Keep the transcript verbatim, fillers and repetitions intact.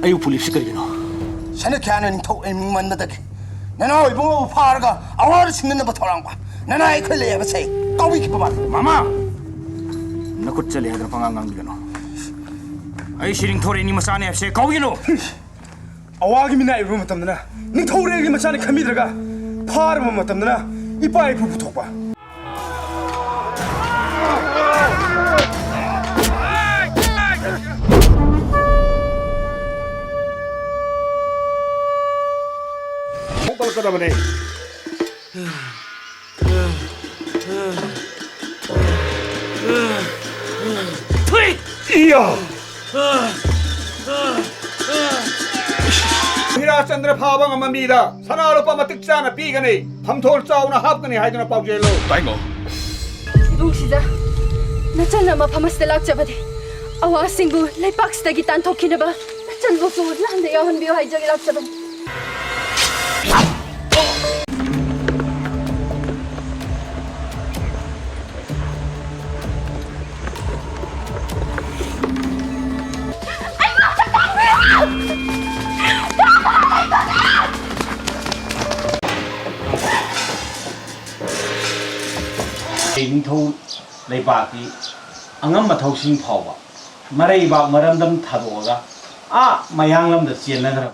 ꯑꯩꯕꯨ ꯄꯨꯂꯤꯁꯁꯤ ꯀꯔꯤꯒꯤꯅꯣ? ꯁꯅꯥꯈ꯭ꯌꯥꯅ ꯅꯤꯡꯊꯧ ꯑꯣꯏꯅꯤꯡꯃꯟꯕꯗꯒꯤ ꯅꯅꯥꯎ ꯏꯕꯨꯡꯉꯣꯕꯨ ꯐꯥꯔꯒ ꯑꯋꯥꯔ ꯁꯤꯡꯅꯅꯕ ꯊꯧꯔꯥꯡꯕ ꯅꯅꯥꯏ ꯑꯩꯈꯣꯏ ꯂꯩ ꯍꯥꯏꯕꯁꯦ ꯀꯥꯎꯕꯤꯈꯤꯕ ꯃꯥꯜꯂꯤ꯫ ꯃꯃꯥ! ꯅꯈꯨꯠ ꯆꯠꯂꯦ ꯍꯥꯏꯗꯅ ꯄꯉꯥꯡ ꯉꯥꯡꯕꯤꯒꯅꯨ꯫ ꯑꯩ ꯁꯤ ꯅꯤꯡꯊꯧꯔꯦꯜꯒꯤ ꯃꯆꯥꯅꯦ ꯍꯥꯏꯕꯁꯦ ꯀꯥꯎꯕꯤꯒꯅꯨ꯫ ꯑꯋꯥꯒꯤ ꯃꯤꯅꯥꯏ ꯑꯣꯏꯕ ꯃꯇꯝꯗꯅ ꯅꯤꯡꯊꯧꯔꯦꯜꯒꯤ ꯃꯆꯥꯅꯤ ꯈꯟꯕꯤꯗ꯭ꯔꯒ ꯐꯥꯔꯕ ꯃꯇꯝꯗꯅ ꯏꯄꯥ ꯏꯄꯨ ꯄꯨꯊꯣꯛꯄ꯫ ꯍꯧꯒꯠꯂꯛꯀꯗꯕꯅꯦ꯫ ꯊꯨꯏ! ꯏꯌꯥ! ꯍꯤꯔꯥꯆꯟꯗ꯭ꯔ ꯐꯥꯕ ꯉꯝꯕ ꯃꯤꯗ ꯁꯅꯥ ꯂꯨꯄꯥ ꯃꯇꯤꯛ ꯆꯥꯅ ꯄꯤꯒꯅꯤ, ꯐꯝꯊꯣꯜ ꯆꯥꯎꯅ ꯍꯥꯞꯀꯅꯤ ꯍꯥꯏꯗꯨꯅ ꯄꯥꯎꯖꯦꯜꯂꯨ꯫ ꯇꯥꯏꯉꯣ꯫ ꯏꯕꯨꯡ ꯁꯤꯖ, ꯅꯆꯟꯅ ꯃꯐꯝ ꯑꯁꯤꯗ ꯂꯥꯛꯆꯕꯗꯤ ꯑꯋꯥꯁꯤꯡꯕꯨ ꯂꯩꯄꯥꯛꯁꯤꯗꯒꯤ ꯇꯥꯟꯊꯣꯛꯈꯤꯅꯕ ꯅꯆꯟꯕꯨꯁꯨ ꯂꯥꯟꯗ ꯌꯥꯎꯍꯟꯕꯤꯌꯨ ꯍꯥꯏꯖꯒꯦ ꯂꯥꯛꯆꯕꯅꯤ꯫ ꯅꯤꯡꯊꯧ ꯂꯩꯕꯥꯛꯀꯤ ꯑꯉꯝ ꯑꯊꯧꯁꯤꯡ ꯐꯥꯎꯕ ꯃꯔꯩꯕꯥꯛ ꯃꯔꯝꯗꯝ ꯊꯥꯗꯣꯛꯑꯒ ꯑꯥ ꯃꯌꯥꯡꯂꯝꯗ ꯆꯦꯟꯅꯈ꯭ꯔꯕ꯫